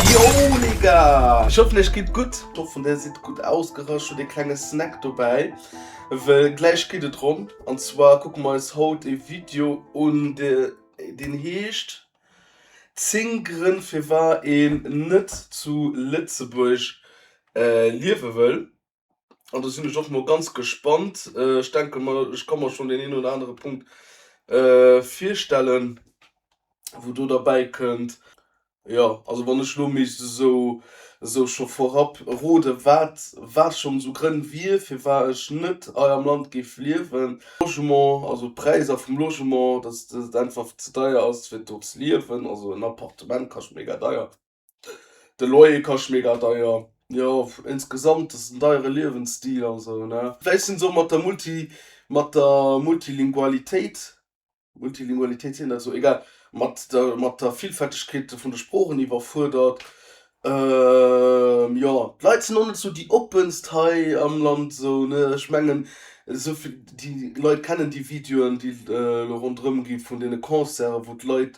Yo les gars! Ech hoffen iech geet gutt. Ech hoffen där sidd gutt ausgerascht, hutt ee klenge Snack dobäi, well gläich geet et ronn. An zwar kucke mer eis haut ee Video un, deen heescht 10 Grënn firwat een net zu Lëtzebuerg liewe wëll. An do sinn ech och mol ganz gespannt. Ech denke mer, ech ka mer schonn deen een oder anere Punkt virstellen, wou do derbäi kënnt. Jo, also wann ech elo misst esou esou scho vorab roden, wat wat schonn esou Grënn wier, firwat ech net hei am Land géif liewen, Logement, also d'Präisser vum Logement, dass et einfach ze deier ass fir do ze liewen. Also en Appartement kascht mega deier. De Loyer kascht mega deier. Jo, insgesamt ass en deiere Liewensstil an esou, ne? Vläicht sinn se och mat der Multi, mat der Multilingualitéit, Multilingualitéit, seet een dat esou? Egal, mat der, mat der Villfältegkeet vun de Sproochen iwwerfuerdert. Jo, d'Leit sinn och net esou déi oppenst hei am Land esou, ne? Ech mengen, esou vill, déi Leit kennen déi Videoen, déi elo ronderëm gi vun deene Concerten, wou d'Leit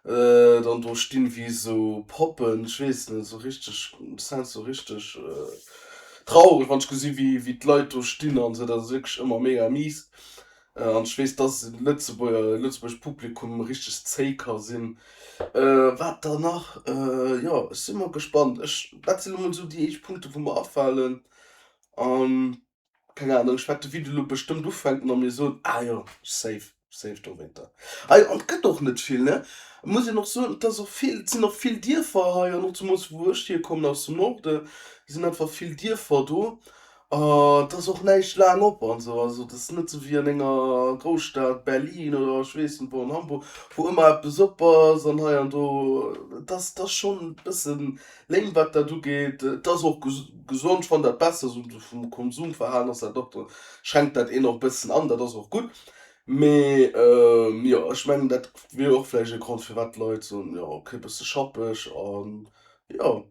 Dann do stinn wéi sou Poppen, ech weess net, sou richteg, das sou richteg traureg wann ech gesi wéi wéi d'Leit do stinn an sou, dat ass wierklech ëmmer mega mies. An ech weess dass en Lëtzebuerger, lëtzebuergescht Publikum richteg zéi ka sinn. Wat dann nach? Jo ech si mol gespannt, ech dat sinn elo mol sou déi éischt Punkte wou mer afalen an. Keng Ahnung, ech wärt de Video lo bestëmmt ufänken an mir soen, ah jo, safe, safe dowéinter. Ah jo, an et gëtt och net vill, ne? Muss een och soen, et ass och vill, et sinn och vill Dierfer hei an och zemools wou ech hierkommen aus dem Norde sinn einfach vill Dierfer do a et ass och näischt laang op an esou. Also et ass net esou wéi an enger Grousstad, Berlin oder ech weess net wou, an Hamburg, wou ëmmer eppes op ass an hei an do. Et ass, et ass schonn e bëssen Léng wat dat ugeet, et ass och gesond, ech fannen dat besser, esou vum Konsumverhalen ass dat och, schränkt dat een och e bëssen an, dat ass och gutt, mee jo ech mengen dat wier och vläicht e Grond firwat d'Leit soen, jo ok e bësse schappeg an jo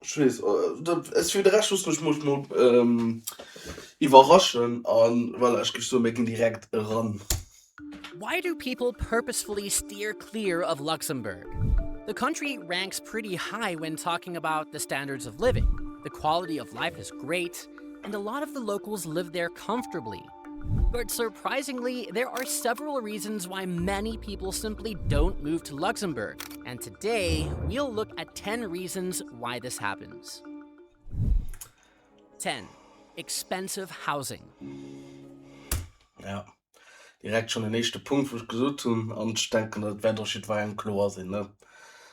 ech weess fir de Rescht loossen ech mech mol iwwerraschen an voilà ech géif soen mir ginn direkt eran. Why do people purposefully steer clear of Luxembourg? The country ranks pretty high when talking about the standards of living. The quality of life is great, and a lot of the locals live there comfortably. But surprisingly, there are several reasons why many people simply don't move to Luxembourg. And today, we'll look at 10 reasons why this happens. 10. Expensive housing. Ja. Direkt schonn den éischte Punkt, wou ech gesot hunn, an ech denken, dat wäert och jiddwerengem kloer sinn, ne,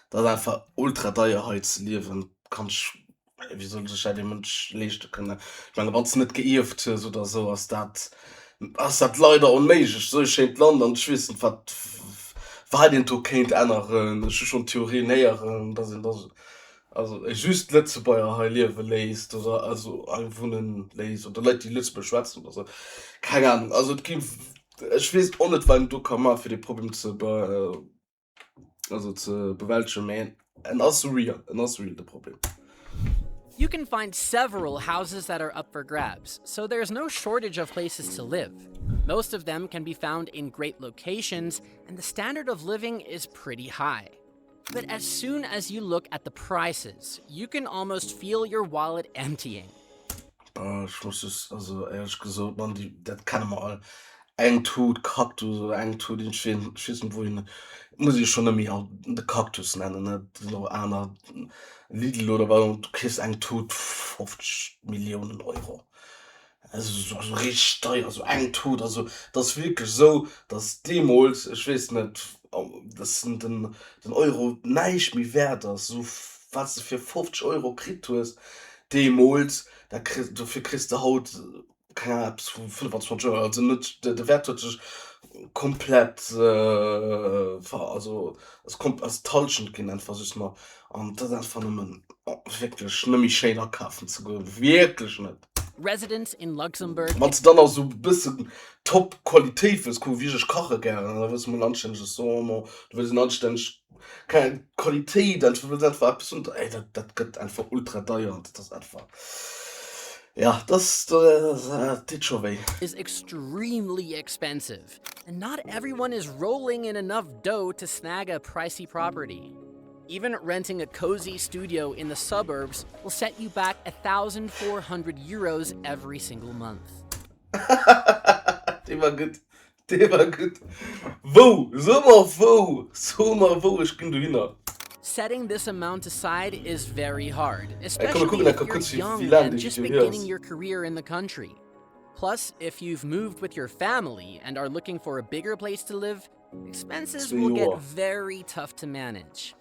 dat ass einfach ultra deier hei ze liewen. Kann ech, wéi soll sech dat ee Mënsch leeschte kënnen? Ech menge wann s de net geierft hues oder esou, ass dat, ass dat leider onméiglech. Esou e schéint Land an ech weess net, wat, wat een do kéint änneren. Ech hu schonn Theorien héieren, dass een da also just Lëtzebuerger hei liewe léisst oder also hei wunnen léisst oder Leit déi Lëtzebuergesch schwätzen oder sou, keng Ahnung. Also et gi ech weess och net wat een do ka maache fir dee Problem ze be also ze bewältegen, mä en ass real, en ass real de Problem. You can find several houses that are up for grabs, so there's no shortage of places to live. Most of them can be found in great locations, and the standard of living is pretty high. But as soon as you look at the prices, you can almost feel your wallet emptying. Bah, ech muss just, also éierlech gesot, Mann, déi, dat kenne mer all, eng Tut Cactus oder eng Tut, ech weess, ech weess net wou een, muss ee schonn net méi all de Cactus nennen, ne, et sinn och aner, Lidl oder wat, du kriss eng Tut 50 Milliounen Euro. Also sou richteg deier, sou eng Tut. Also et ass wierklech esou, datt deemools, ech weess net, datt den den Euro näischt méi wäert ass. Esou wat s de fir 50 Euro kritt hues deemools, dat kriss, dofir kriss de haut, keng Ahnung, eppes vu 25 Euro. Also net, de Wäert huet sech komplett ver, also ass kom, ass d'Hallschent ginn einfach just mar. An et ass einfach nëmmen wierklech net méi schéin akafen ze goen, wierklech net. Residents in Luxembourg. Wann s de dann nach esou e bëssen top Qualitéit wëlls kucken, wéi ech, ech kache gären, da wëlls de mol en anstännege Saumon, du wëlls en anstänneg, keng Ahnung, Qualitéit, du wëlls einfach eppes hunn, ey, dat, dat gëtt einfach ultra deier an dat ass einfach, ja, dat ass, dat deet scho wéi. Is extremely expensive, and not everyone is rolling in enough dough to snag a pricey property. Even renting a cozy studio in the suburbs will set you back 1,400 euros every single month. Dee war gutt, dee war gutt. Wou? So mer wou! So mer wou, ech ginn dohinner. Setting this amount aside is very hard, especially if you're young and just beginning your career in the country. Plus, if you've moved with your family and are looking for a bigger place to live, expenses will get very tough to manage.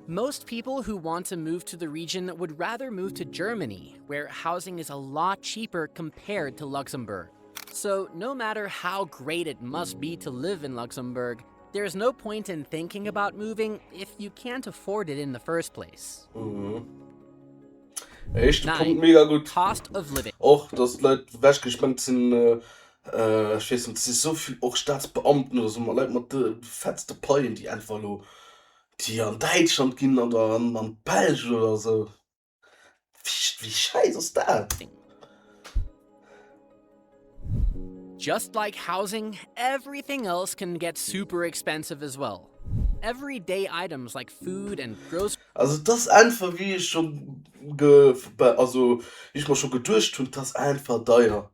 Most people who want to move to the region would rather move to Germany, where housing is a lot cheaper compared to Luxembourg. So no matter how great it must be to live in Luxembourg, there's no point in thinking about moving if you can't afford it in the first place. Mhm. Éischte Punkt mega gutt. Cost of living. Och dass d'Leit ewechgeschwemmt sinn, ech weess net, et si sou vill och Staatsbeamten oder sou, Leit mat de fettste Paien, déi einfach elo, déi an Däitschland ginn oder an d'Belsch oder sou. Wéi schäiss ass dat? Just like housing, everything else can get super expensive as well. Everyday items like food and groceries. Also et ass einfach wéi ech scho ge also wéi ech mer scho geduecht hunn, et ass einfach deier.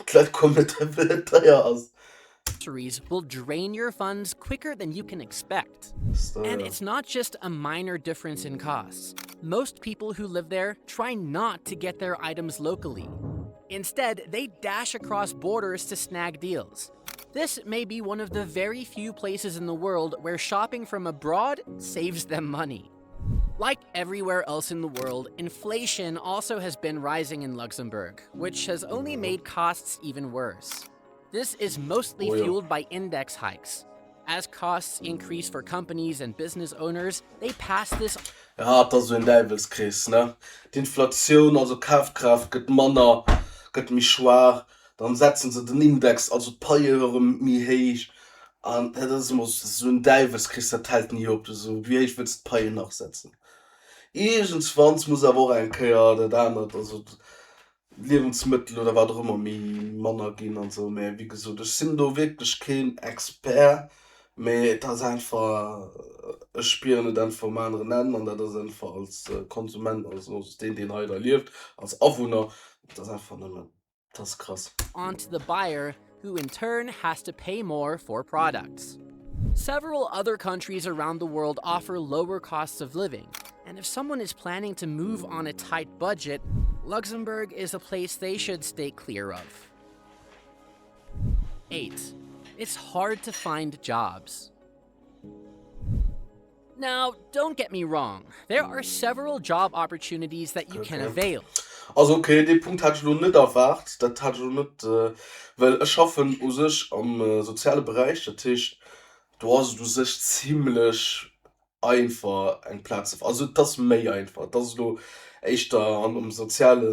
D'Leit kommen net hei well et deier ass. Will drain your funds quicker than you can expect. And it's not just a minor difference in costs. Most people who live there try not to get their items locally. Instead, they dash across borders to snag deals. This may be one of the very few places in the world where shopping from abroad saves them money. Like everywhere else in the world, inflation also has been rising in Luxembourg, which has only made costs even worse. This is mostly oh, yeah. fueled by index hikes. As costs increase for companies and business owners, they pass this Ja, et ass esou en Däiwelskrees, ne? D'Inflatioun, also d'Kafkraaft gëtt manner, gëtt méi schwaach, dann setzen se den Index, also d'Paie erëm méi héich an dat ass ëmmer esou en Däiwelskrees, dat hält ni op. Esou, wéi héich wëlls de d'Paien nach setzen? Iergendswanns muss awer och eng Kéier dat anert, also Liewensmëttel oder wat och ëmmer méi manner ginn an esou, mä wéi gesot ech sinn do wierklech keen Expert, mä et ass einfach, ech spieren et einfach um aneren Enn an dat ass einfach als Konsument, also als deen deen hei da lieft, als Awunner, et ass einfach nëmmen, et ass krass. On to the buyer who in turn has to pay more for products. Several other countries around the world offer lower costs of living, and if someone is planning to move on a tight budget, Luxembourg is a place they should stay clear of. 8. It's hard to find jobs. Now, don't get me wrong, there are several job opportunities that you can avail. Also ok, dee Punkt hat ech elo net erwaart, dat hat ech elo net, well ech schaffen u sech am soziale Beräich, dat heescht do ass et u sech zimlech einfach eng Plaz ze, also et ass méi einfach, et ass elo éischter am soziale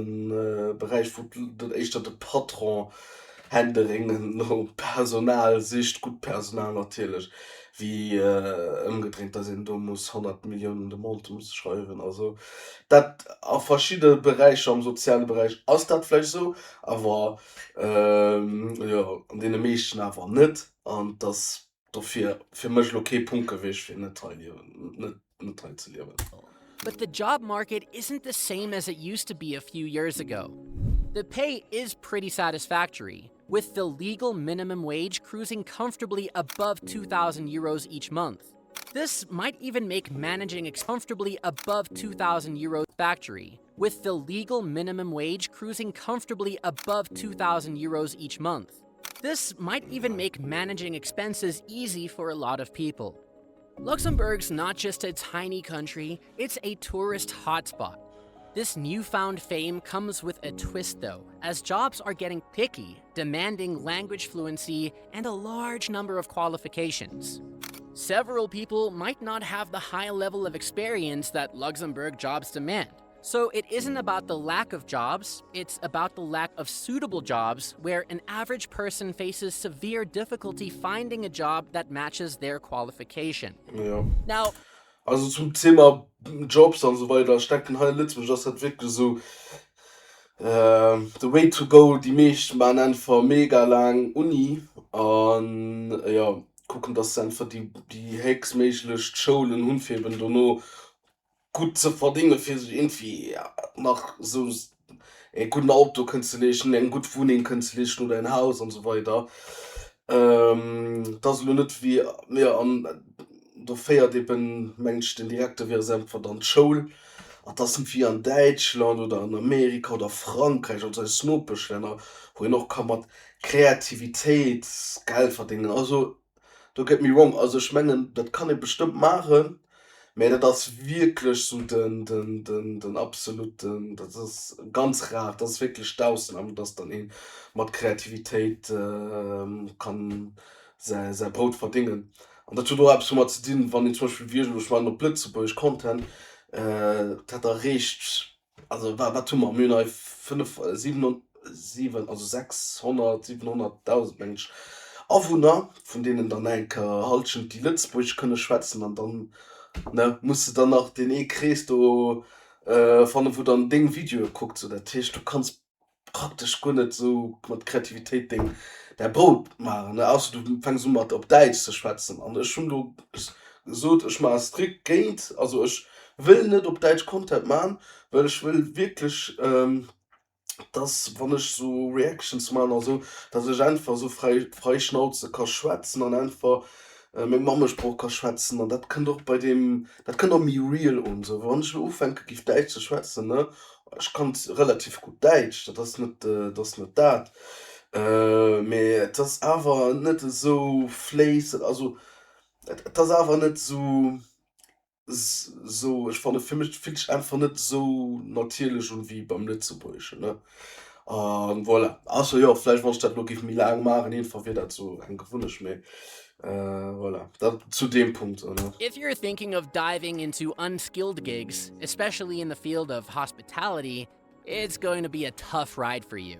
Beräich, wou éischter de Patron händeringend no Personal sicht, gutt Personal natierlech, wéi ëmgedréint, dass een do muss 100 Milliounen Demandë muss schreiwen. Also dat a verschidde Beräicher am soziale Beräich ass dat vläicht esou, awer jo an deene meeschten awer net. An et ass dofir fir mech elo kee Punkt gewiescht, fir net hei liewen, net net hei ze liewen. But the job market isn't the same as it used to be a few years ago. The pay is pretty satisfactory, with the legal minimum wage cruising comfortably above 2,000 euros each month. This might even make managing comfortably above 2,000 euros factory, with the legal minimum wage cruising comfortably above 2,000 euros each month. This might even make managing expenses easy for a lot of people. Luxembourg's not just a tiny country, it's a tourist hotspot. This newfound fame comes with a twist though, as jobs are getting picky, demanding language fluency and a large number of qualifications. Several people might not have the high level of experience that Luxembourg jobs demand. So it isn't about the lack of jobs, it's about the lack of suitable jobs where an average person faces severe difficulty finding a job that matches their qualification. Jo. Now, Also zum Thema Jobs an esou weider, ech denken hei a Lëtzebuerg ass dat wierklech esou the way to go. Déi meescht maachen einfach mega laang Uni an jo kucken, dass se einfach déi héchstméiglech Schoulen hunn, fir eben dono. gutt ze verdéngen, fir sech iergendwéi nach esou e gudden Auto kënnen ze leeschten, eng gutt Wunneng kënnen ze leeschten oder en Haus an esou weider. Et ass elo net wéi, jo, an do féiert eben, mengen ech, den direkte Wee ass einfach dann d'Schoul. An et ass net wéi an Däitschland oder an Amerika oder Frankräich, also eis Nopeschlänner, wou een och ka mat Kreativitéit Geld verdéngen. Also Don't get me wrong, also ech mengen dat kann ee bestëmmt maachen, mä dat ass wierklech sou den, den, den, den absoluten, dat ass ganz rar, dat ass wierklech d'Ausnam, dass dann ee mat Kreativitéit kann säi, säi Brout verdéngen. An dat huet och eppes domat ze dinn, wann een zum Beispill wéi ech elo, ech maachen op Lëtzebuergesch Content, dat erreecht Also wa wat hu mer? Mir hunn hei 5, 7, 7, also 600, 700.000 meng ech Awunner, vun deenen dann eng Hallschent déi Lëtzebuergesch kënne schwätzen an dann, ne, muss de dann nach deen ee Krees do fannen, wou dann deng Videoe kuckt. Sou dat heescht, du kanns praktesch guer net esou mat Kreativitéit deng däi Brout maachen, ne, ausser du fänks u mat op Däitsch ze schwätzen. An ech hunn do gesot, ech maache strikt géint, also ech wëll net op Däitsch Content maachen, well ech wëll wierklech, dass wann ech esou Reactions maachen a sou, dass ech einfach esou fräi frei Schnauze ka schwätzen an einfach meng Mammesprooch ka schwätzen. An dat kënnt och bei deem, dat kënnt och méi real un esou. Wann ech elo ufänke géif Däitsch ze schwätzen, ne, Ech kann relativ gutt Däitsch, dat ass net, dat ass net dat, mee et ass awer net esou fléissend, also et ass awer net esou, esou, ech fanne fir mech fillt sech einfach net esou natierlech un wéi beim Lëtzebuergeschen, ne. A voilà, also jo, vläicht wann ech dat elo géif méi laang maachen, iergendwann wier dat esou eng Gewunnecht, mee voilà, dat zu deem Punkt, ne. If you're thinking of diving into unskilled gigs, especially in the field of hospitality, it's going to be a tough ride for you.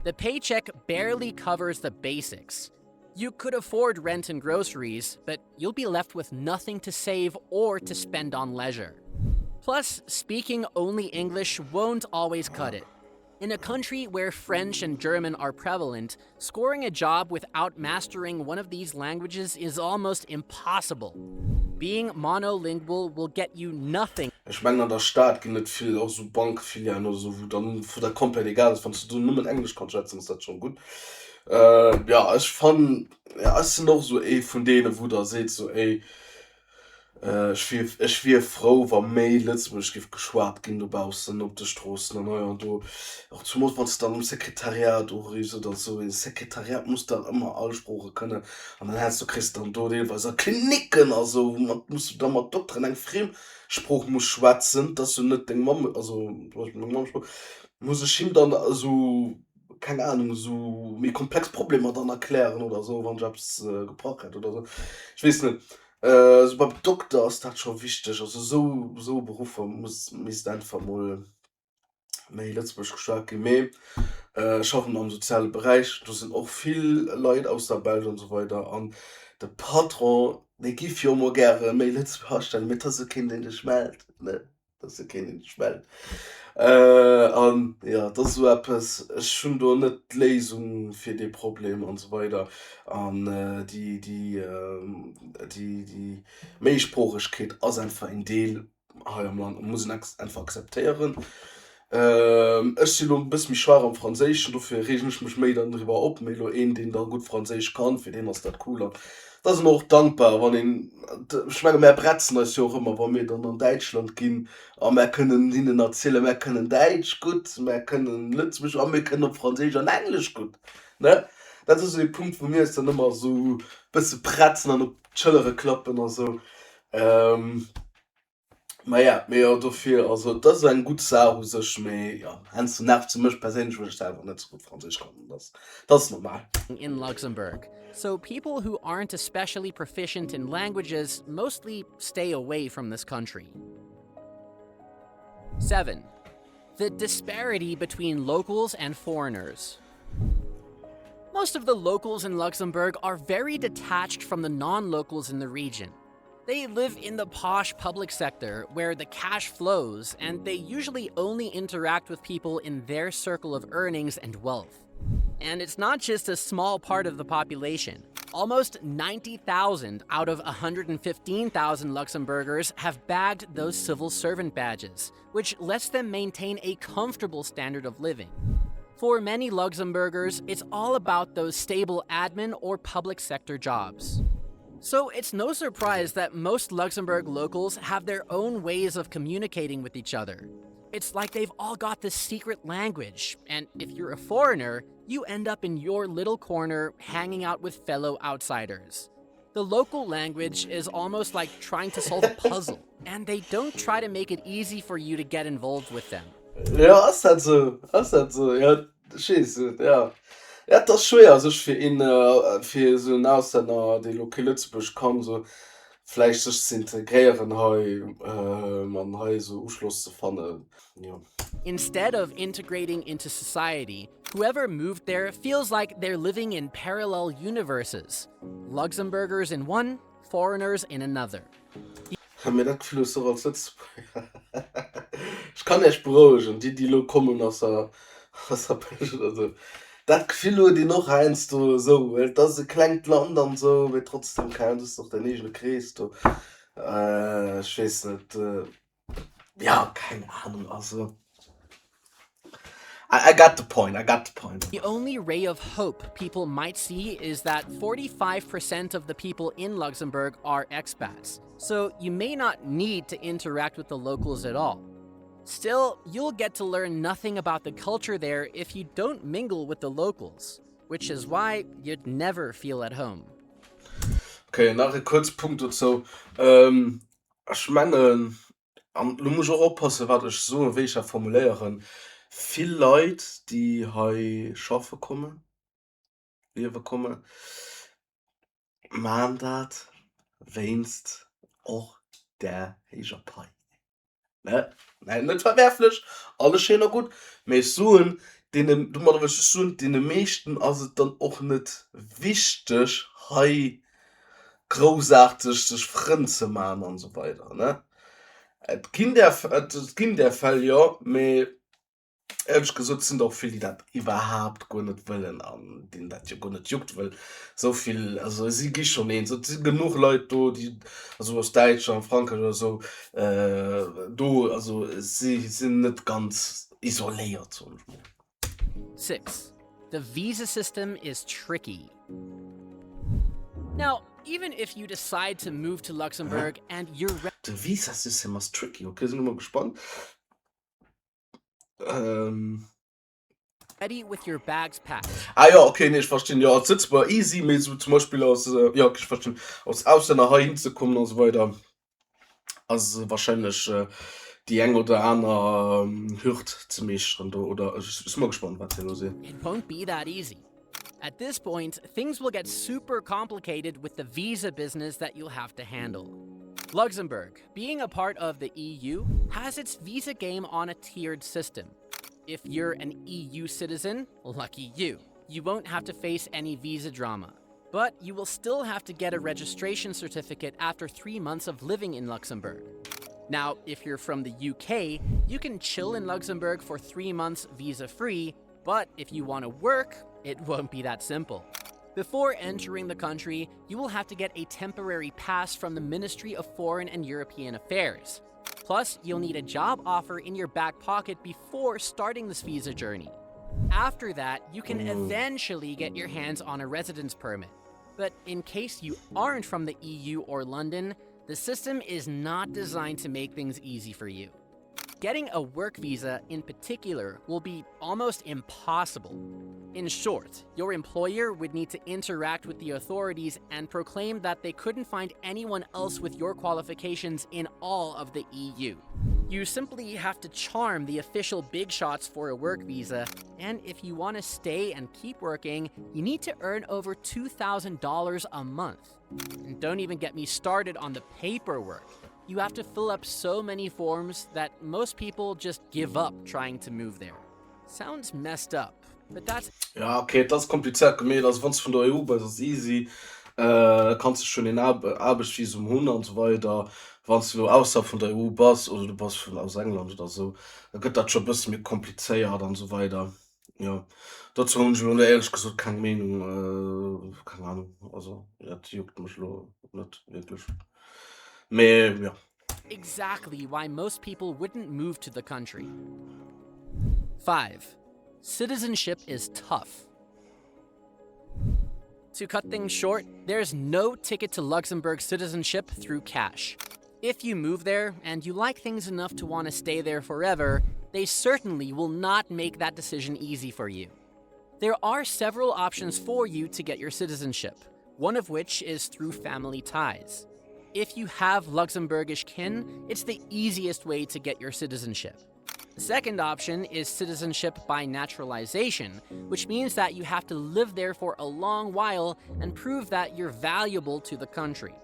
The paycheck barely covers the basics. You could afford rent and groceries, but you'll be left with nothing to save or to spend on leisure. Plus, speaking only English won't always cut it. In a country where French and German are prevalent, scoring a job without mastering one of these languages is almost impossible. Being monolingual will get you nothing. Ech mengen an der Stad ginn et vill, och sou Bankfilialen oder sou, wou dann, wou dat komplett egal ass, wann s du do nëmmen Englesch kanns schwätzen, ass dat schonn gutt. Jo, ech fannen, jo ech sinn och sou ee vun deene wou da seet sou, ey, Ech wier, ech wier frou, wa méi Lëtzebuergesch géif geschwat ginn dobaussen op de Stroossen an hei an do. Och zumools wann s de dann um Sekretariat uriffs oder esou. E Sekretariat muss dann ëmmer all Sprooche kënnen an dann heiansdo kriss de dann do deelweis a Klinicken a sou, mat muss du da mat Dokteren eng Friemsprooch muss schwätzen, 't ass jo net deng Mamm, also zum Beispill meng Mammesprooch, muss ech him dann esou, keng Ahnung, esou méi komplex Problemer dann erklären oder esou, wann ech eppes gebrach hätt oder esou. Ech weess net. Esou beim Dokter ass dat scho wichteg. Also esou esou Beruffer muss misst einfach mol méi Lëtzebuergesch geschwat ginn. Mee ech schaffen am soziale Beräich, do sinn och vill Leit aus der Belsch an esou weider an de Patron, dee giff jo mol gäre méi Lëtzebuerger astellen, mee et ass jo keen, deen sech mellt, ne. Dass jo keen deen sech mellt. An jo, et ass esou eppes, ech hunn do net d'Léisung fir dee Problem an esou weider. An déi, déi, déi, déi Méisproochegkeet ass einfach een Deel hei am Land, muss een einfach akzeptéieren. Ech si lo e bësse méi schwaach am Franséischen, dofir reegen ech mech méi dann driwwer op. Mee elo een, deen da gutt Franséisch kann, fir deen ass dat cool. An da ass een och dankbar, wann een, ech menge mär bretzen eis jo och ëmmer, wa mir dann an Däitschland ginn a mär kënnen hinnen erzielen, mär kënnen Däitsch gutt, mär kënnen Lëtzebuergesch a mir kënnen och Franséisch an Englesch gutt, ne? Dat ass esou ee Punkt, wou mir eis dann ëmmer esou e bësse pretzen an op d'Schëllere klappen a sou. Maja, mee jo dofir, also et ass eng gutt Saach u sech, mee jo heiansdo nervt se mech perséinlech, well ech selwer net sou gutt Franséisch kann, dat ass, dat ass normal. In Luxembourg, so people who aren't especially proficient in languages mostly stay away from this country. 7. The disparity between locals and foreigners. Most of the locals in Luxembourg are very detached from the non-locals in the region. They live in the posh public sector where the cash flows and they usually only interact with people in their circle of earnings and wealth. And it's not just a small part of the population. Almost 90,000 out of 115,000 Luxembourgers have bagged those civil servant badges, which lets them maintain a comfortable standard of living. For many Luxembourgers, it's all about those stable admin or public sector jobs. So it's no surprise that most Luxembourg locals have their own ways of communicating with each other. It's like they've all got this secret language, and if you're a foreigner, you end up in your little corner hanging out with fellow outsiders. The local language is almost like trying to solve a puzzle, and they don't try to make it easy for you to get involved with them. Jo, ass dat sou? Ass dat sou? Jo, ech weess net, jo. Ja, et ass schwéier sech fir een, fir esou en Auslänner, dee lo kee Lëtzebuergesch kann, esou vläicht sech ze integréieren hei an hei esou Uschloss ze fannen, jo. Instead of integrating into society, whoever moved there feels like they're living in parallel universes, Luxembourgers in one, foreigners in another. Mee dat Gefill hues de och als Lëtzebuerger. Ech kann iech berouegen, déi déi elo kommen aus der aus der Belsch oder sou, dat Gefill huet een och heiansdo esou, well et ass e klengt Land an esou, mee trotzdem, keng Ahnung, du hues och däin eegene Krees do, ech weess net. Ja, keng Ahnung, also I, I got the point, I got the point. The only ray of hope people might see is that 45% of the people in Luxembourg are expats, so you may not need to interact with the locals at all. Still, you'll get to learn nothing about the culture there if you don't mingle with the locals, which is why you'd never feel at home. Okay, nach e kuerze Punkt dozou. Ähm, Ech mengen, an elo muss ech och oppassen, wat ech soen, wéi ech dat formuléieren, vill Leit, déi hei schaffe kommen, liewe kommen, maachen dat wéinst och där héijer Pai. Ne, net verwerflech, alles schéin a gutt, mä ech soen deenen, domadder wëll ech just soen, deene meeschten ass et dann och net wichteg, hei groussaarteg sech Frënn ze man an esou weider ne. Et ginn där, et ginn där Fäll jo, mee éierlech gesot sinn der och vill déi dat iwwerhaapt guer net wëllen an deenen dat jo guer net juckt, wëll esou vill, also si gi schonn eens, et si genuch Leit do déi, also aus Däitschland, Frankräich oder esou do, also si sinn net ganz isoléiert soen ech mol. 6. The visa system is tricky. Now, even if you decide to move to Luxembourg and you're re De Visa System ass tricky, ok, sinn elo mol gespannt. Ähm. Ready with your bags packed. Ah jo, okay, nee, ech verstinn. Jo, als Lëtzebuerger easy, mee sou zum Beispill als, jo, okay, ech verstinn, als Auslänner heihin ze kommen an esou weider ass wahrscheinlech déi eng oder aner Hürd ze meeschteren do, oder? Ech si mol gespannt, wat se elo sinn. It won't be that easy. At this point, things will get super complicated with the visa business that you'll have to handle. Luxembourg, being a part of the EU, has its visa game on a tiered system. If you're an EU citizen, lucky you. You won't have to face any visa drama. But you will still have to get a registration certificate after three months of living in Luxembourg. Now, if you're from the UK, you can chill in Luxembourg for three months visa free, but if you want to work, it won't be that simple. Before entering the country, you will have to get a temporary pass from the Ministry of Foreign and European Affairs. Plus, you'll need a job offer in your back pocket before starting this visa journey. After that, you can mm. eventually get your hands on a residence permit. But in case you aren't from the EU or London, the system is not designed to make things easy for you. Getting a work visa in particular will be almost impossible. In short, your employer would need to interact with the authorities and proclaim that they couldn't find anyone else with your qualifications in all of the EU. You simply have to charm the official big shots for a work visa, and if you want to stay and keep working, you need to earn over $2,000 a month. And don't even get me started on the paperwork. You have to fill up so many forms that most people just give up trying to move there. Sounds messed up, but that's Ja ok, et ass komplizéiert gemeet, also wann s de vun der EU bass ass easy, da kanns de schonn een Aarbechtsvisum hunn an esou weider. Wann s de elo ausserhalb vun der EU bass oder du bass vun aus England oder esou, da gëtt dat scho e bësse méi komplizéiert an esou weider. Jo, dozou hunn ech elo éierlech gesot keng Meenung, keng Ahnung, also dat juckt mech elo net wierklech, mee jo. Exactly why most people wouldn't move to the country. 5. Citizenship is tough. To cut things short, there's no ticket to Luxembourg citizenship through cash. If you move there and you like things enough to want to stay there forever, they certainly will not make that decision easy for you. There are several options for you to get your citizenship, one of which is through family ties. If you have Luxembourgish kin, it's the easiest way to get your citizenship. The second option is citizenship by naturalization, which means that you have to live there for a long while and prove that you're valuable to the country.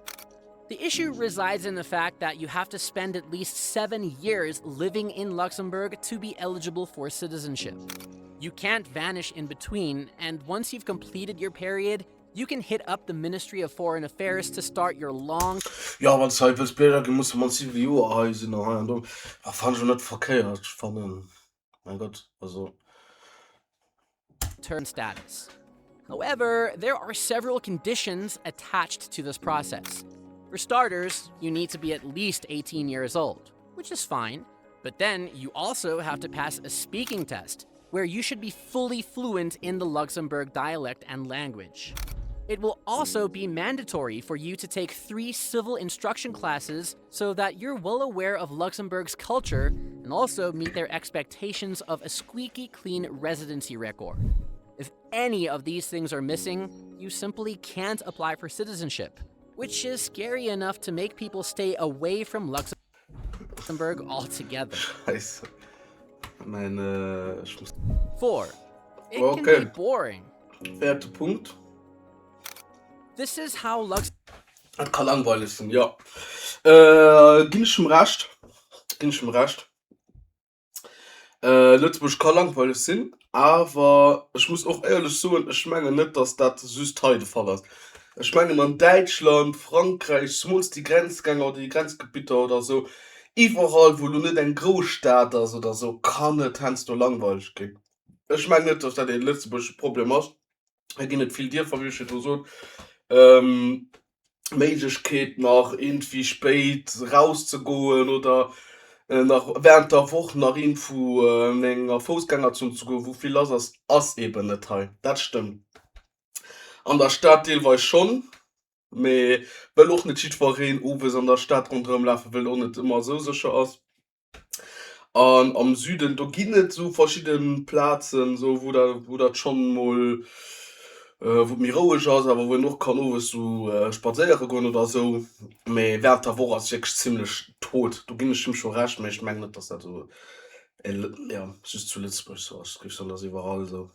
The issue resides in the fact that you have to spend at least seven years living in Luxembourg to be eligible for citizenship. You can't vanish in between, and once you've completed your period, you can hit up the Ministry of Foreign Affairs to start your long Jo, wann s de hei wëlls Bierger ginn, muss de mannst 7 Joer hei sinn an hei an do. Ah, fannen ech och net verkéiert. Ech fannen, mein Gott, also. Term status. However, there are several conditions attached to this process. For starters, you need to be at least 18 years old, which is fine. But then you also have to pass a speaking test, where you should be fully fluent in the Luxembourg dialect and language. It will also be mandatory for you to take three civil instruction classes so that you're well aware of Luxembourg's culture and also meet their expectations of a squeaky clean residency record. If any of these things are missing, you simply can't apply for citizenship, which is scary enough to make people stay away from Luxembourg altogether. Scheisse. Mein, äh, ech muss. 4. It can Okay. be boring. Véierte Punkt. This is how Lux Et ka langweileg sinn, jo. Äh, ginn ech em Recht. Ginn ech em Recht. Äh, Lëtzebuerg ka langweileg sinn, awer ech muss och éierlech soen, ech mengen net, datt dat just hei de Fall ass. Ech mengen an Däitschland, Frankräich, zemools déi Grenzgänger oder déi Grenzgebitter oder esou, iwwerall wou elo net eng Grousstad ass oder esou, kann et heiansdo langweileg ginn. Ech mengen net, datt dat ee lëtzebuergesche Problem ass. Hei ginn et vill Dierfer, wéi ech virdru sot. Méiglechkeet nach iergendwéi spéit rauszegoen oder nach während der Woch nach iergendwou an enger Foussgängerzon ze goen, wou vill lass ass, ass eben net hei. Dat stëmmt. An der Stad deelweis schonn, mee wëll och net jiddwereen owes an der Stad ronderëm lafen, wëll och net ëmmer esou sécher ass. An am Süden, do ginn et esou verschidde Plazen, esou wou da wou dat schonn mol wou et méi roueg ass, awer wou een och kann owes esou spadséiere goen oder esou. Mee wärend der Woch ass et wierklech zimmlech tot. Do ginn ech him scho Recht, mee ech mengen net, datt dat esou jo just zu Lëtzebuerg esou ass. Ech géif soen, dat ass iwwerall esou.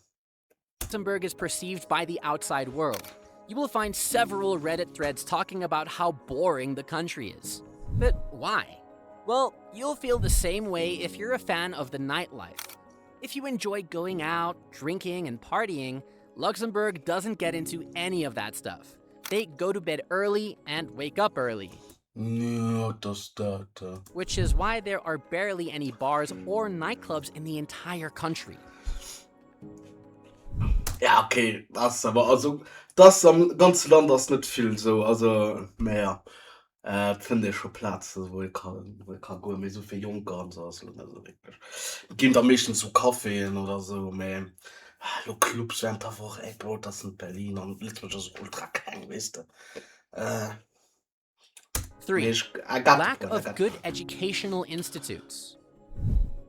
Luxembourg is perceived by the outside world. You will find several Reddit threads talking about how boring the country is. But why? Well, you'll feel the same way if you're a fan of the nightlife. If you enjoy going out, drinking, and partying, Luxembourg doesn't get into any of that stuff. They go to bed early and wake up early. Ja, dass dat. Which is why there are barely any bars or nightclubs in the entire country. Ja okay, ass awer also dass am ganze Land ass net vill esou, also mä ja et fënnt ee scho Plaze wou ee ka wou ee ka goen, mee esou fir Jonker an esou ass elo net esou wierklech. Et ginn da meeschtens esou Caféen oder esou, mä elo Clubs während der Woch, ey Bro, et ass net Berlin an Lëtzebuerg ass och ultra kleng, weess de. 3. Lack of good educational institutes.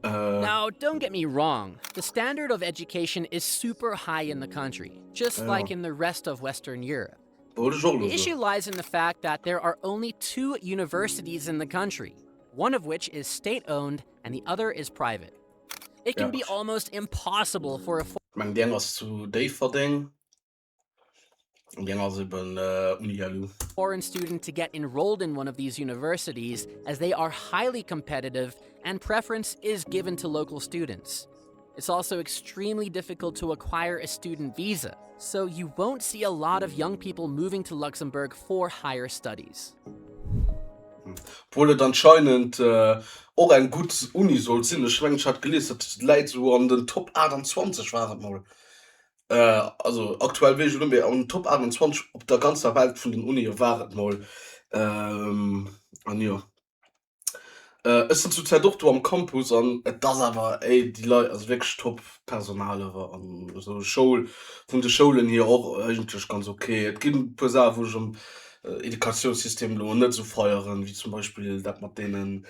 Uh, now, don't get me wrong, the standard of education is super high in the country, just yeah. like in the rest of Western Europe. The issue lies in the fact that there are only two universities in the country, one of which is state owned and the other is private. It can yeah. be almost impossible for a. Ech mengen déi eng ass zu Déifferdeng an déi eng ass eben Uni-LU. Foreign student to get enrolled in one of these universities as they are highly competitive and preference is given to local students. It's also extremely difficult to acquire a student visa, so you won't see a lot of young people moving to Luxembourg for higher studies. Obwuel et anscheinend och eng gutt Uni sollt sinn. Ech mengen ech hat gelies, datt et läit esou an den Top 28 war et mol. Also aktuell weess ech et net méi, an den Top 28 op der ganzer Welt vun den Unie war et mol. An jo. Ech sinn zur Zäit och do am Campus an et ass awer, ey, déi Leit, also wierklech top Personal awer an esou Schoul, vun de Schoulen hier och eigentlech ganz ok. Et ginn e puer Saache wou ech am Educatiounssystem elo net esou feieren, wéi zum Beispill dat mat deenen,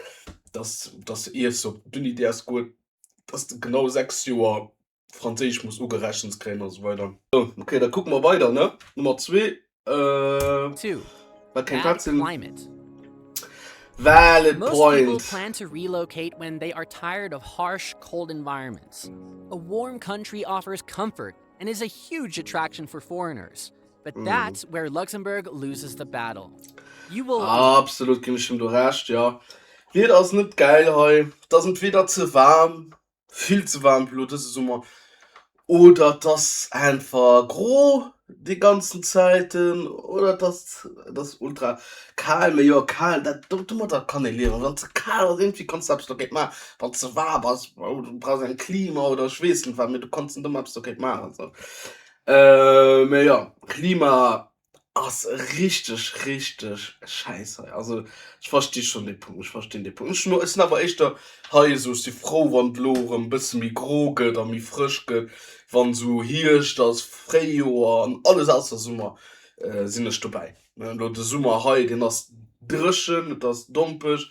dass dass iers de op d'Uni däerfs goen, dass de genau 6 Joer Franséisch muss ugerechent kréien a sou weider. Sou, ok, da kucke mer weider, ne? Nummer zwee, äh, wat kéint dat sinn? Valid Most people point. plan to relocate when they are tired of harsh, cold environments. A warm country offers comfort and is a huge attraction for foreigners. But that's where Luxembourg loses the battle. You will Absolut ginn ech him do Recht, jo. D'Wieder ass net gäil hei, et ass entweder ze waarm, vill ze waarm elo dëse Summer oder et ass einfach gro déi ganzen Zäiten oder et ass et ass ultra kal. Mee jo kal dat domadder kann ee liewen. Wann et ze kal ass iergendwéi kanns de eppes dogéint maachen, wann et ze waarm ass du brauchs eng Klima oder ech weess net wat, mee du kanns net ëmmer eppes dogéint maachen esou. Mee jo Klima Ass richteg richteg schäiss hei. Also ech versti schon dee Punkt, ech verstinn dee Punkt. Ech ech sinn awer éischter hei esou, ech si frou wann et elo erëm e bësse méi gro gëtt a méi frësch gëtt, wann esou Hierscht ass, Fréijoer an alles ausser Summer sinn ech dobäi. Elo de Summer hei, deen ass dréchen, et ass dompeg,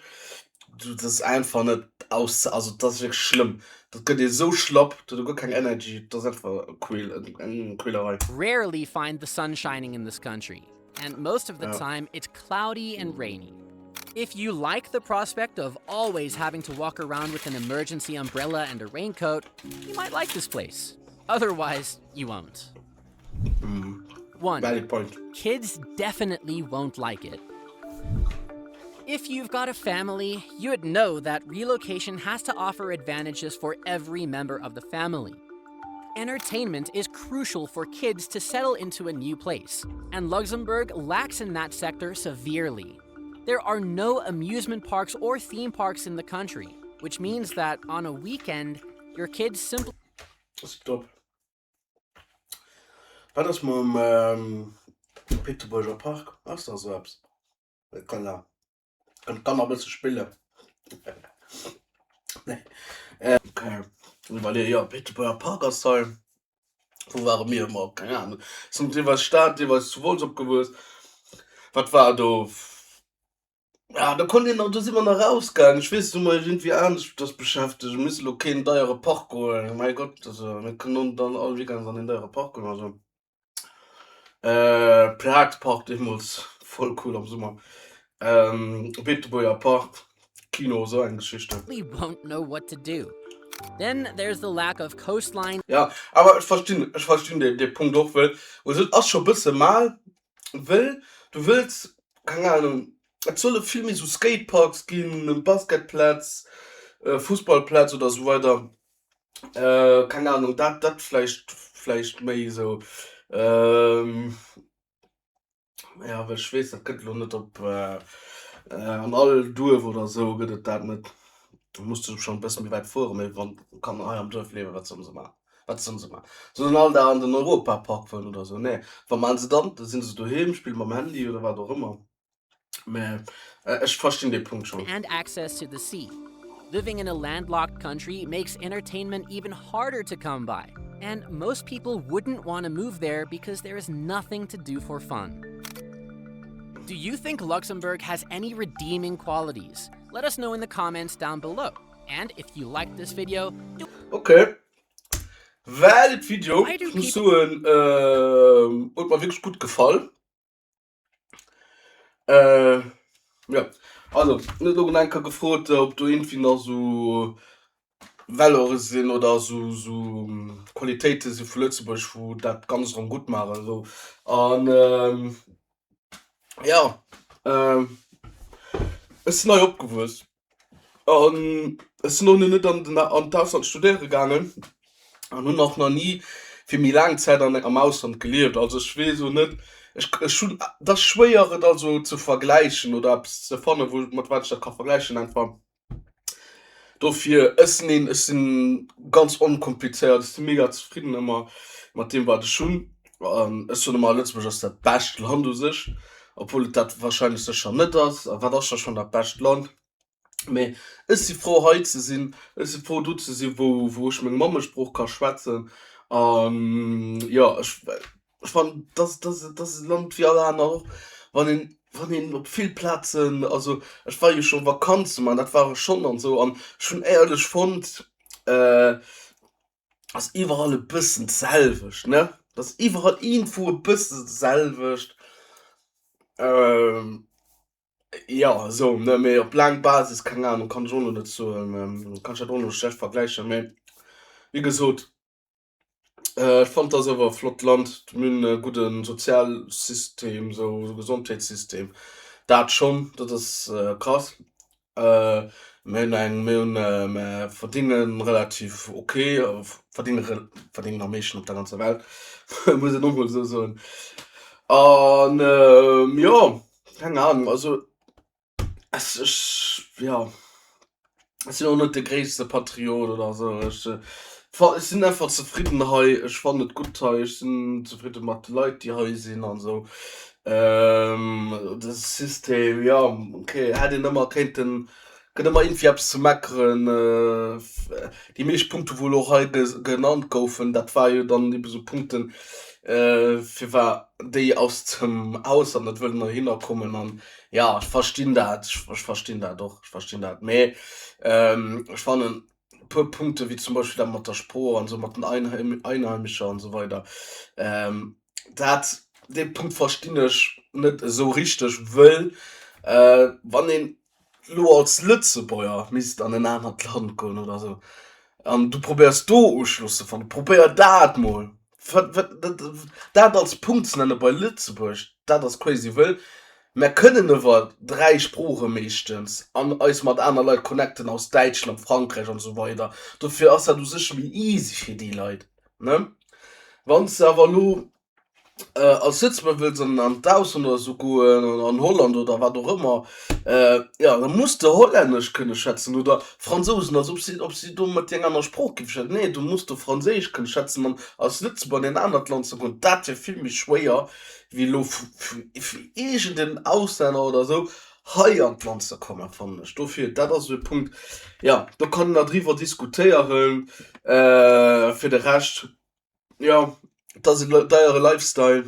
dat ass einfach net aus, also dat ass wierklech schlëmm. Dat gëtt ee sou schlapp, dat huet guer keng Energy, dat ass einfach Quäl, eng Quälerei. Rarely find the sun shining in this country, and most of the Ja. time it's cloudy and rainy. If you like the prospect of always having to walk around with an emergency umbrella and a raincoat, you might like this place. Otherwise, you won't. 1. Valid point. Kids definitely won't like it. If you've got a family, you'd know that relocation has to offer advantages for every member of the family. Entertainment is crucial for kids to settle into a new place, and Luxembourg lacks in that sector severely. There are no amusement parks or theme parks in the country, which means that on a weekend, your kids simply Stop. Wat ass mam Beetebuerger Park? Ass da sou eppes? Et kann ja kënnen d'Kanner e bësse spillen. Nee. Okay, iwwerleeë, jo Beetebuerger Park ass hei. Wou ware mir ëmmer? Keng Ahnung. Sinn deelweis Stad, deelweis zu Wolz opgewuess. Wat war do? Ja, do konnt een nach, do si mer nach rausgaangen. Ech weess, do hu mer iergendwéi aneschters beschäftegt. Mir musse lo keen deiere Park goen. Mäi Gott, also mir kënnen dann all Weekends an een deiere Park goen. Also äh, Piratepark deemools, voll cool am Summer. Ähm, Beetebuerger Park, Kino, esou eng Geschichten. We won't know what to do. Then there's the lack of coastline. Ja, awer ech verstinn, ech verstinn dee, dee Punkt och, wëll, also et ass scho bësse mal, Wëll du wëlls, keng Ahnung, et solle vill méi sou Skateparks ginn, Basketplätz, Fussballplätz oder sou weider, keng Ahnung, dat dat vläicht vläicht méi sou. Jo, well ech weess, dat gëtt elo net op an all Duerf oder sou gëtt et dat net. Do muss de schonn e bësse méi wäit fueren, mee wann Kanner hei am Duerf liewen, wat solle se maachen? Wat sollen se maachen? Sollen se all Dag an den Europapark fueren oder sou? Nee. Wat maachen se dann? Da sinn se doheem, spille mam Handy oder wat och ëmmer. Mä ech verstinn dee Punkt schonn. And access to the sea. Living in a landlocked country makes entertainment even harder to come by, and most people wouldn't want to move there because there is nothing to do for fun. Do you think Luxembourg has any redeeming qualities? Let us know in the comments down below. And if you liked this video, do Ok, valid Video, ech muss soen huet mer wierklech gutt gefall. Jo also net elo eng Kéier gefrot ob do iergendwéi nach esou Valeure sinn oder esou esou Qualitéite si vu Lëtzebuerg wou dat Ganzt erëm gutt maachen esou an jo ech sinn hei opgewuess. An ech sinn och net an den an d'Ausland studéiere gaangen an hunn och nach ni fir méi laang Zäit an am Ausland gelieft. Also ech weess och net. Ech ech hunn, et ass schwéier et also ze vergläichen oder eppes ze fannen, wou mat wat ech dat ka vergläichen einfach. Dofir, ech sinn een, ech sinn ganz onkomplizéiert, ech si mega zefridden ëmmer mat deem wat ech hunn an ech soen ëmmer Lëtzebuerg ass dat bescht Land u sech, obwuel et dat wahrscheinlech sécher net ass. A wat ass da schonn dat bescht Land? Mee ech si frou hei ze sinn, ech si frou do ze sinn, wou wou ech meng Mammesprooch ka schwätzen an jo ech Ech fannen, dass, dass, dass e Land wéi all aner och, wann een, wann een op vill Plazen, also ech war jo scho Vakanze man, dat war ech schonn an esou, an ech hunn éierlech fonnt, ass iwwerall e bëssen d'selwecht, ne? Ass iwwerall iergendwou e bëssen d'selwecht. Jo, esou, ne, mee op laang Basis, keng Ahnung, kann ech och elo net soen, kann ech dat och elo schlecht vergläichen, mee wéi gesot, Ech fannen et ass awer e flott Land. Mir hunn e gudde Sozialsystem, sou Gesondheetssystem, dat schonn, dat ass krass. Mir hunn eng, mir hunn, mer verdinge relativ ok, verdinge re, verdéngen am meeschten op der ganzer Welt, muss een och mol esou soen. An jo, keng Ahnung, also Ech, ech, jo, ech sinn och net de gréisste Patriot oder esou. Ech, ech sinn einfach zefridden hei. Ech fannen et gutt hei. Ech sinn zefridde mat de Leit, déi hei sinn an esou. De System, jo, ok, hätt een ëmmer kéinten, gëtt ëmmer iergendwéi eppes ze meckeren. Déi meescht Punkte wou elo hei genannt goufen, dat war jo dann ebe sou Punkten, firwat déi aus dem Ausland net wëllen heihinner kommen an Jo, ech verstinn dat, ech verstinn dat och, ech verstinn dat. Mee ech fannen e puer Punkte wéi zum Beispill dat mat der Sprooch an esou, mat den Einheimischer an esou weider, dat, dee Punkt verstinn ech net esou richteg, wëll wann een elo als Lëtzebuerger misst an en anert Land goen oder esou an du probéiers do Uschloss ze fannen, probéier dat mol! Dat als Punkt ze nenne bei Lëtzebuerg, dat ass crazy, wëll mär kënnen iwwer 3 Sprooche meeschtens an eis mat aner Leit connecten aus Däitschland, Frankräich an esou weider. Dofir ass dat u sech méi easy fir déi Leit, ne? Wann s de awer elo als Lëtzebuerger wëlls an an d'Ausland oder esou goen, an Holland oder wat och ëmmer, jo da muss de Hollännesch kënne schwätzen oder Fransousen, als ob si ob si do mat dir eng aner Sprooch géife schwätzen. Nee, du muss do Franséisch kënne schwätzen an als Lëtzebuerger an en anert Land ze goen, dat wier vill méi schwéier wéi elo fir iergend en Auslänner oder esou hei an d'Land ze kommen, fannen ech. Dofir, dat ass esou e Punkt, jo, do kann een nach driwwer diskutéieren. Fir de Rescht. Jo, et ass en deiere Lifestyle.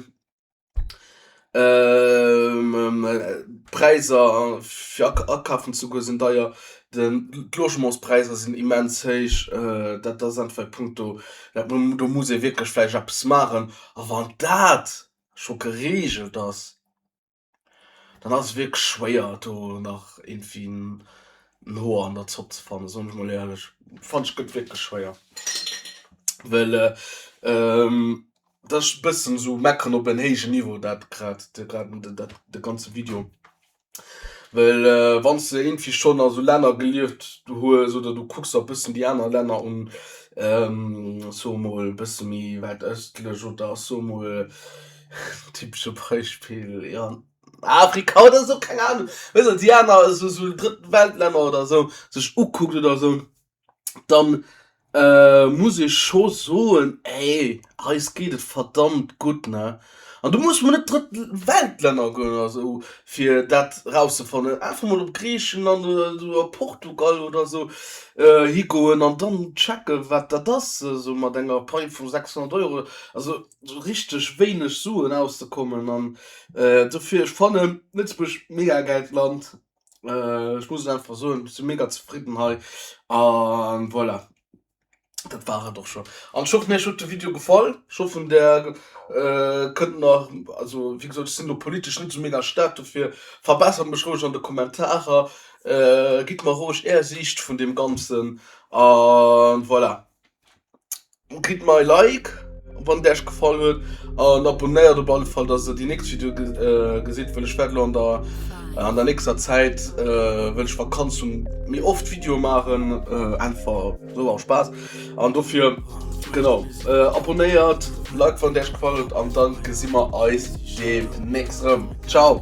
D'Präisser fir akafen ze goen sinn deier, d'Logementspräisser sinn immens héich. Dat ass einfach e Punkt do, do muss ee wierklech vläicht eppes maachen. A wann dat scho gereegelt ass, Dann ass et wierklech schwéier do nach iergendwéi en Hoer an der Zopp ze fannen, soen ech mol éierlech. Fannen ech gëtt wierklech schwéier, well dat ass e bëssen esou meckeren op en héijen Niveau dat grad, grad dat de ganze Video. Well wann s de iergendwéi schonn a sou Länner gelieft hues oder du kucks der e bëssen déi aner Länner un, soe mol e bësse méi wäit ëstlech oder soe mol Typesche Beispill, jo, Afrika oder sou, keng Ahnung, weess de, déi aner esou sou drëtten Weltlänner oder sou sech ukuckt oder sou, dann muss ee scho soen, ey, eis geet et verdammt gutt, ne? An du muss mol net drëtt Weltlänner goen oder sou, fir dat rauszefannen, einfach mol op Griichenland oder Portugal oder sou higoen an dann checken, wat dat ass, esou mat enger Pai vu 600 Euro, also. Sou richteg wéineg Suen auszekommen an dofir ech fannen Lëtzebuerg mega gäilt Land, ech muss et einfach soen, ech si mega zefridden hei an voilà dat war et och scho an ech hoffen iech huet de Video gefall, ech hoffen der kënnt nach, also wéi gesot ech sinn do politesch net sou mega staark dofir verbessert mech roueg an de Kommentarer, gitt mer roueg är Siicht vun deem ganzen an voilà. Gitt mer e Like wann et Äech gefall huet an abonnéiert op alle Fall, dass der déi nächst Video gesitt, well ech wäert elo an der an der nächster Zäit well ech Vakanz hunn méi oft Videoe maachen, einfach sou aus Spaass an dofir genau abonnéiert,. Like wann et Iech gefall huet an dann gesi mer eis deemnächst erëm. Ciao!